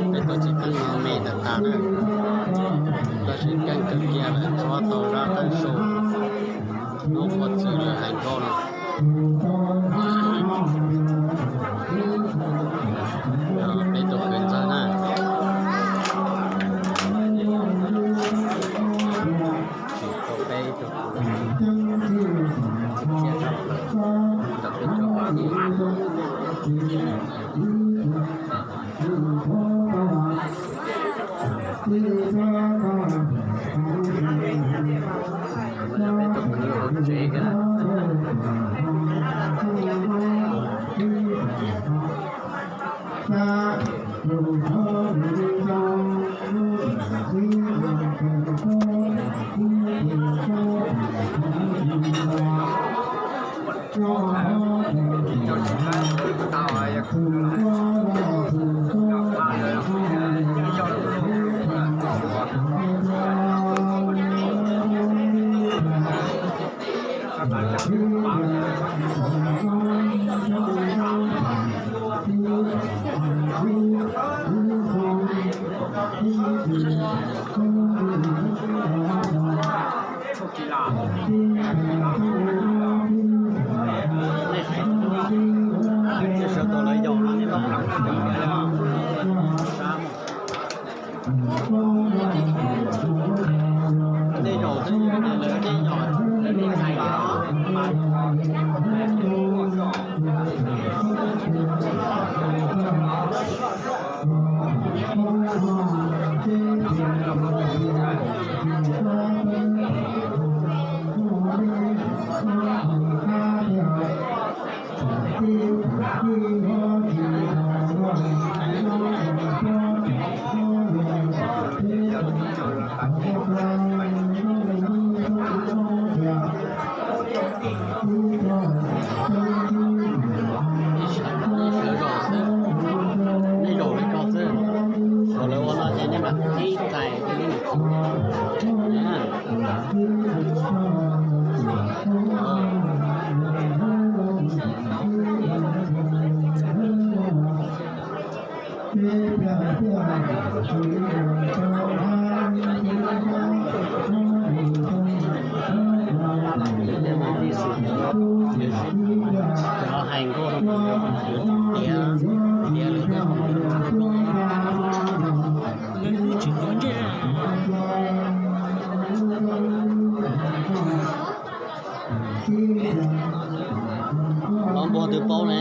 Peb tuaj tsis keeb no me tas tas na, tuaj tsis keeb kawg kiag lawm, txhob tau zab qeej su, hnub ua txwv lawv hais nkauj no. Peb tus kwv ntxawg na, tau peb tus kwv ntxawg, tom peb cov Sawv tau lawv yaum no nej, nej zaum twb yog lawv tej zaum, lawv tej txhais os. Nej zaum li ko xwb, thaum lawv ua no ces nej mam qhib txhais li no. Cov hais nkauj no tiav, tiav lawv tej qhov muag. Los npog twb paub ne.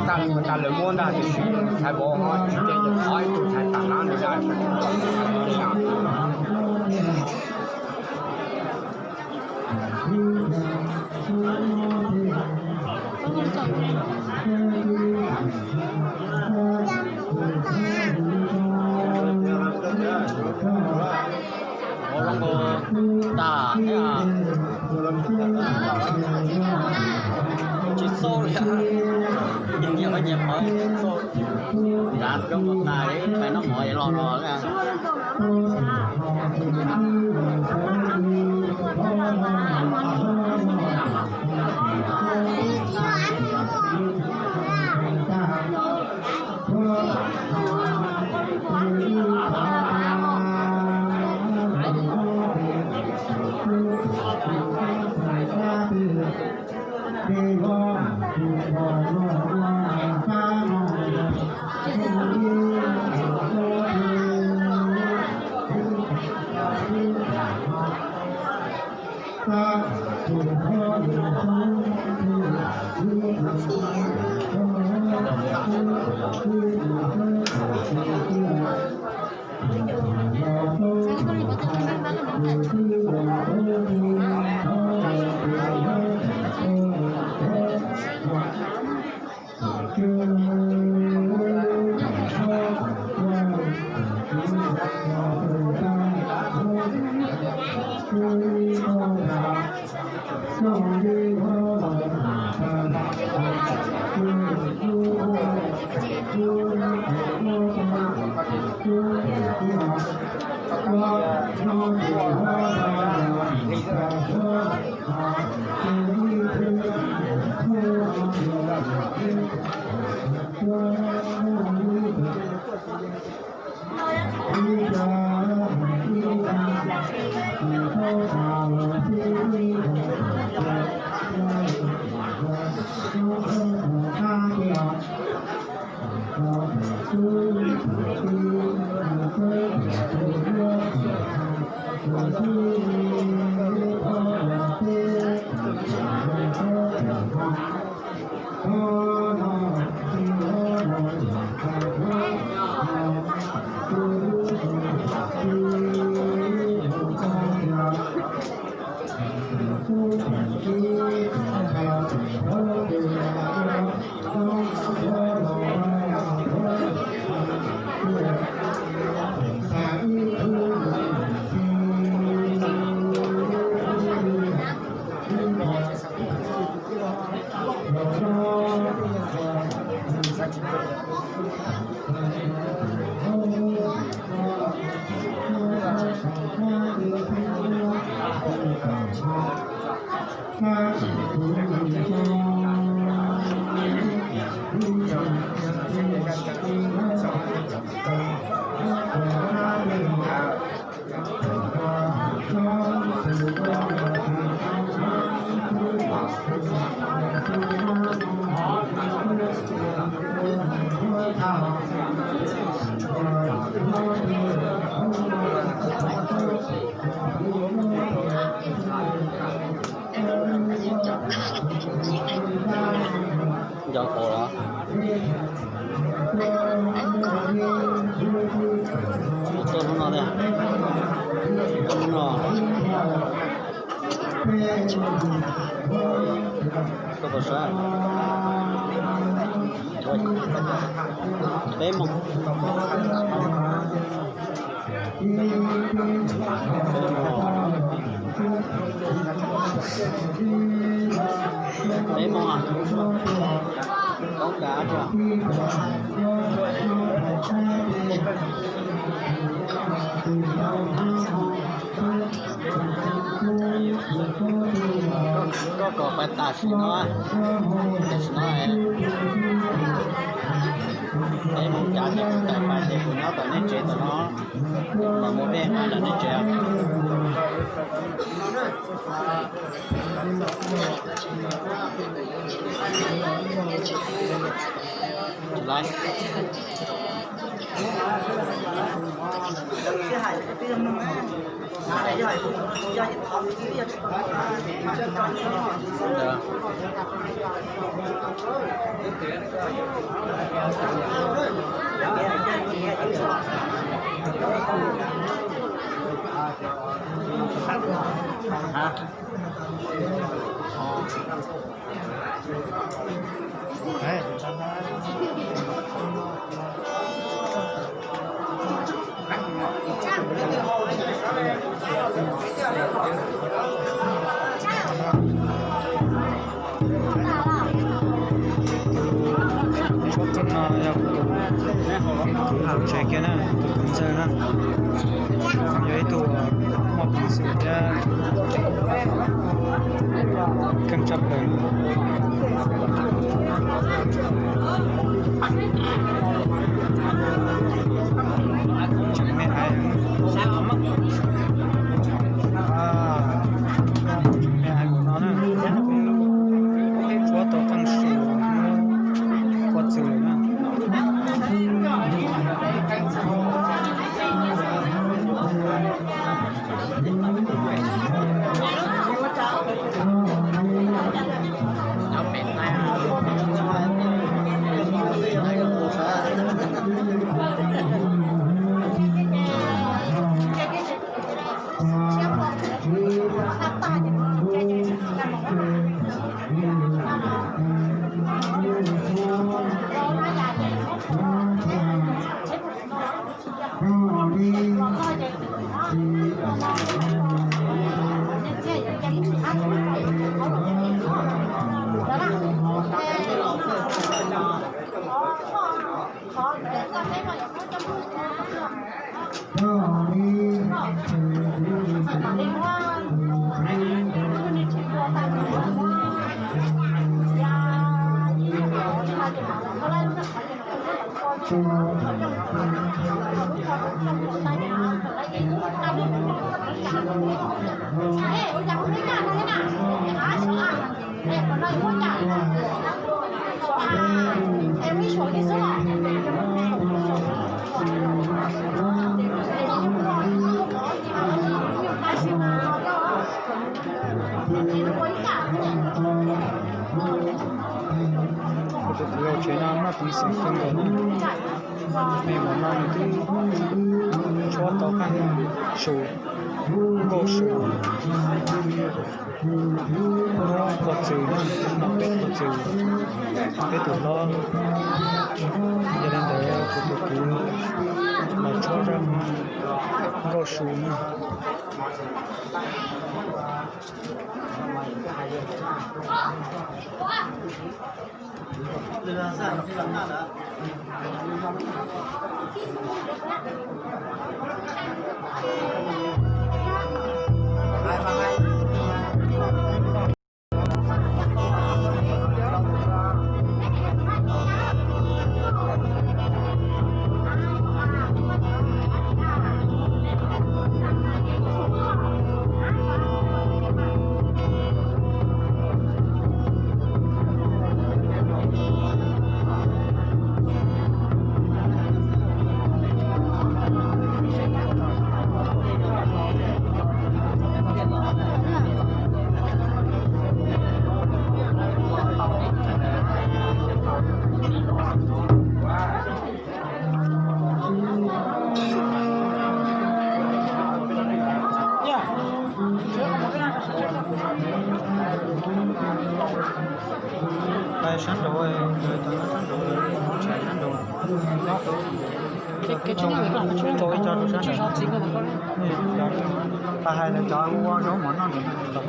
Tab sis lawv muab ntag tiam sis txhais vauv ho tsis ces, ces qhov ib tug txhais tam lab ntawd. Tag thiab. Tsis xauj li, nyias nyias qhov nyias qhov tsis xauj. Nrad coob npaum cas li, pais noj mov es los los li. Nco qab los tuaj hnub no tiag, tuaj hnub no. Tuaj tau sab peb moos. Peb moos, toob kas. Koj kom pais tam sim no, tam sim no peb moos cas ces kuv tawm pais ces kuv nyob tom nej tsev tom no, los mus ua ntej nqa ntawm nej tsev. Tsis laiv. Tsob qeej no yog kuv tus kwv tsev kiag na, tus kwv ntxawg na, yog ib tug muaj peev xwm thiab keej tshaj plaws na. Tseem me aiv, tseem me aiv npaum no na, tsuab tau qeej su hnub qua txwm lawm na. Kuv tus kwv hauv tsev no muaj peev xwm kawg nkaus na. Me mom no nws twb tshuab tau qeej su, nkauj su, hnub qua txwm na, hnub peb qua txwm, peb tus hlob. Yog li ntawd kuv tus kwv los tshuab zaj nkauj su na. Sab nraud, sab nraud, sab nraud. Rau ib co rau sab nraud. Tsis hais lawv cov ua zaub mov noj ntawd.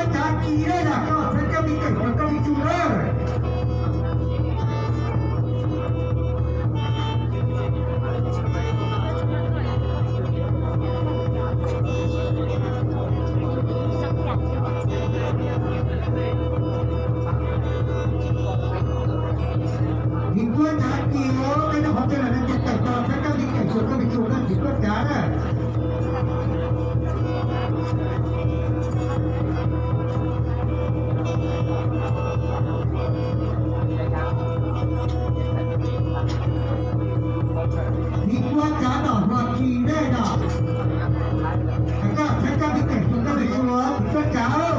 Tsav Kis na, koj txhawb koj tus kheej, koj tus kheej na. Vim tuaj Tsav Kis os, koj nyob qhov twg los nej cia tawm tos txhawb koj tus kheej, koj tus kheej na, vim tuaj Tsav na. Vim tuaj Tsav tom Huas Kis nej na. Koj txhawb koj tus kheej, koj tus kheej, vim tuaj Tsav.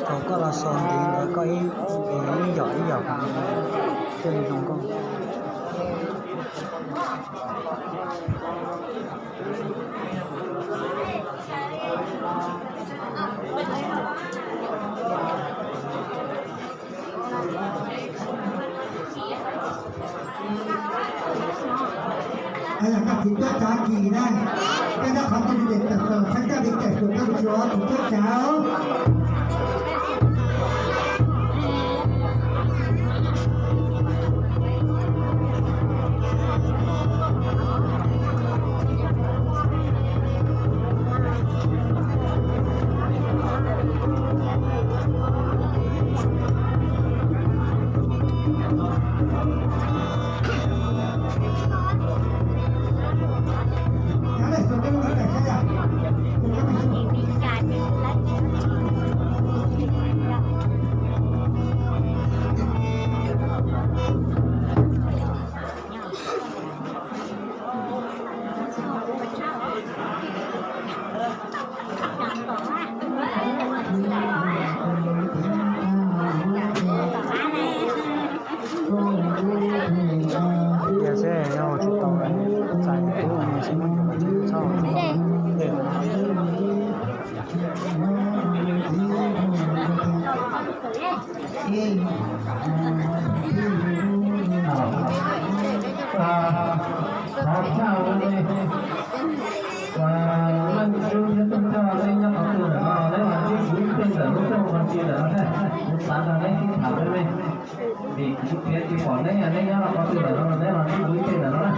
Thaum koj los so ntiv ntawd koj ib, ib yom ib yom kom thiaj li zoo nkauj. Koj txiv tuaj Tsav Kis na, koj nyob qhov twg ces tawm tos txhawb koj tus kheej, koj tus kheej, txiv tuaj Tsav. Tias seb yog tsis tau txais tub no seb muab cov tsis txhob. Qhov tshaj ua ne, leej tub thiab tub rog nej nyob qhov twg ntawm no, neb los ntsib kuv ib teg ntawm lub rooj qhov ntsia ntawm no thiab, kuv xav nrog neb sib tham me me, vim kuv piav tsis pom neb, neb nyob qhov twg ntawm no, neb los ntsib kuv ib teg ntawm no na.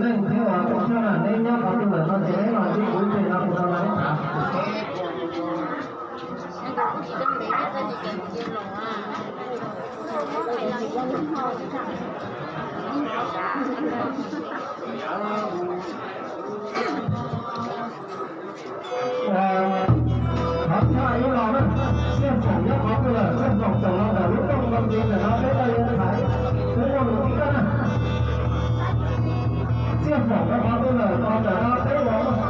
Leej tub thiab tub rog na, neb nyob qhov twg ntawm no ces neb los ntsib kuv ib teg no, kuv nrog neb tham. Qhov tshaj ib los na, Tsiaj Foom nyob qhov twg lawm, Tsiaj Foom tawm los ntawm lub rooj ntawm no peb tau yuav thaiv, peb tau yuav tib koj na. Tsiaj Foom nyob qhov twg lawm, tos ntawm no peb los.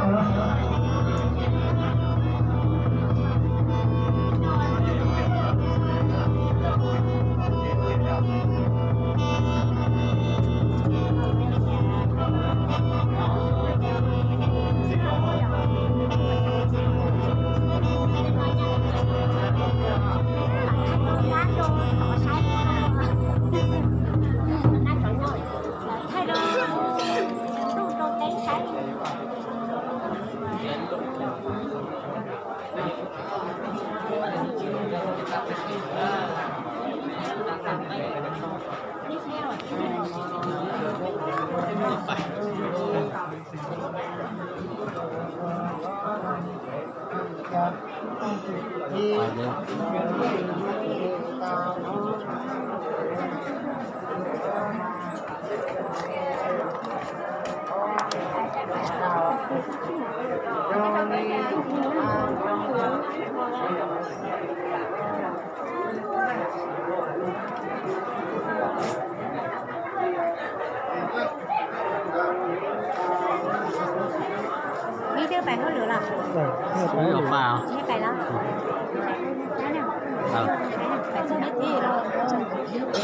Ib ob pab.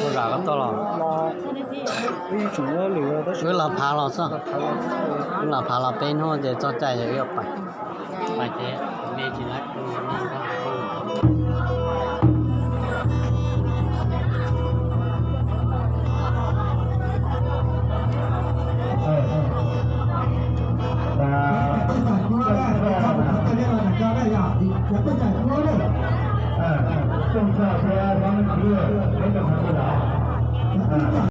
Ua zam koj tuaj los? Wb los phav los xwb. Wb los phav los peb hnub ces txog caij yog ib ob pab. Pab ces me tsis lab.